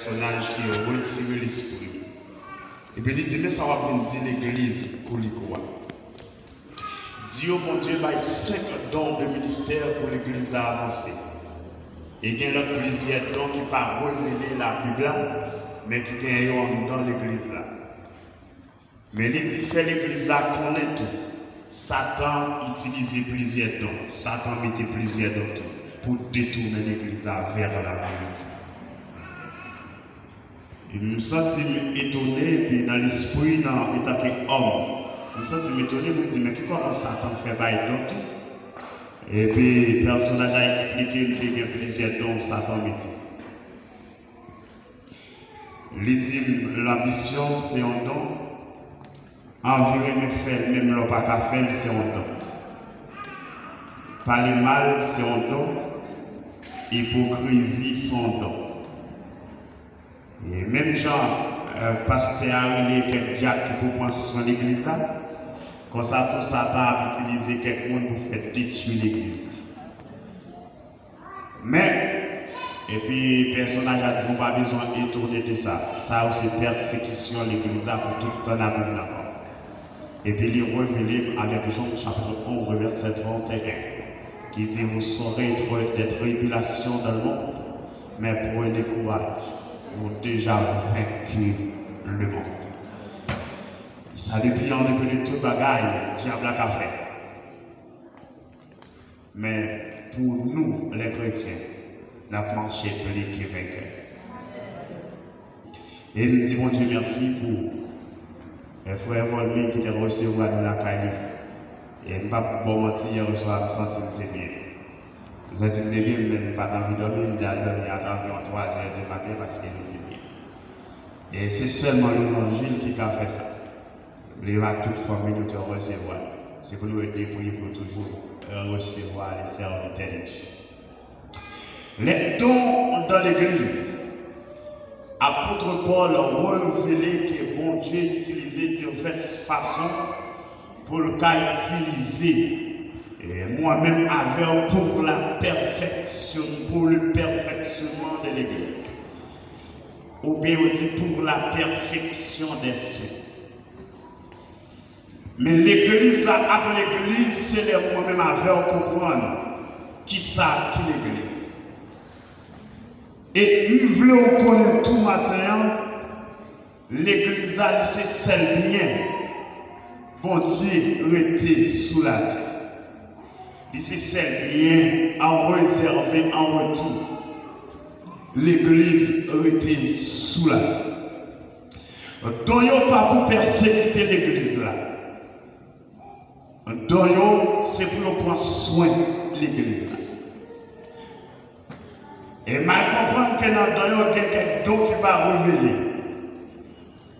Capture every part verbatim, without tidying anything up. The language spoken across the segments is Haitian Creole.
Pèsonaj ki retire lespri. Epi li di, men sa w ap vin di legliz kou li kou a. Di yo Bondye bay senk don de ministè pou legliz la avanse. E gen lòt plizyè don ki pa revele Labib la, men ki gen yo anndan legliz la. Men li di fè legliz la konnen tou, Satan itilize plizyè don, Satan mete plizyè don tou pou detounen legliz la vè laverite. E m santi m etone, epi nan lespri, nan, antanke òm, m santi m etone, m di, men ki kòman Satan fè bay don tou? Epi pèsonaj la eksplike m ke gen plizyè don Satan mete. Li di m, lanbisyon se yon don, anvi renmen fè l, menm lè w pa ka fè l, se yon don. Pale mal, se yon don. Ipokrizi, se yon don. E menm jan, eh, pastè a rele kèk dyak ki pou pran swen legliz la, konsa tou Satan ap itilize kèk moun pou fè detwi legliz la. Men, epi pèsonaj la di, ou pa bezwen etone de sa. Sa yo se pèsekisyon legliz la pou tout tan n ap viv la ankò. Epi li revele m avèk Jan chapit onz, vèsè trannteyen, ki di, vous aurez des tribulations dans le monde, mais prenez courage, vous déjà vaincu le monde. Sa depi an depi de tout bagay, dyab la ka fè. Men pou nou, lè kretyen, n ap mache pli ke venkè. E m di Bondye mèsi pou, eh, frè Volmy ki te resevwa nou lakay li. E m p ap ba w manti, yè swa m santi m te byen. M santi m te byen, men m pa t anvi dòmi, m te al dòmi a anviwon twa zè di maten paske nou te byen. E se sèlman levanjil ki ka fè sa. Leve ak tout fanmi nou te resevwa. Se pou nou ede priye pou toujou resevwa le serviteur de Dieu. Les dons dans l'Église. Apôtre Paul révélait que Bondye itilize divès fason pou l ka itilize, eh, mwen menm avè w pour la perfection, pour le perfectionnement de l'Église. Oubyen yo di pour la perfection des saints. Men legliz la ap legliz, se lè mwen menm avè w konprann kisa ki legliz. E m vle w konnen tou maten an, legliz la, li se sèl byen Bondye rete sou latè. Li se sèl byen an rezève an retou. Legliz rete sou latè. Don yo pa pou pèsekite legliz la. Don yo se pou yo pran swen legliz la. E mal konprann ke nan don yo gen kèk don ki pa revele.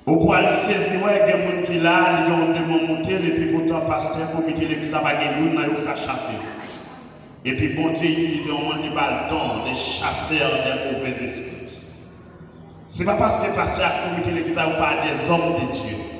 Ou pral sezi wè gen moun ki la, li gen yon demon moute l, epi poutan pastè, komite legliz la pa gen youn nan yo ki ka chase l. Epi Bondye itilize yon moun, li ba l don de chasè de movez espri. Se pa paske pastè ak komite legliz la yo pa de zòm de Dye.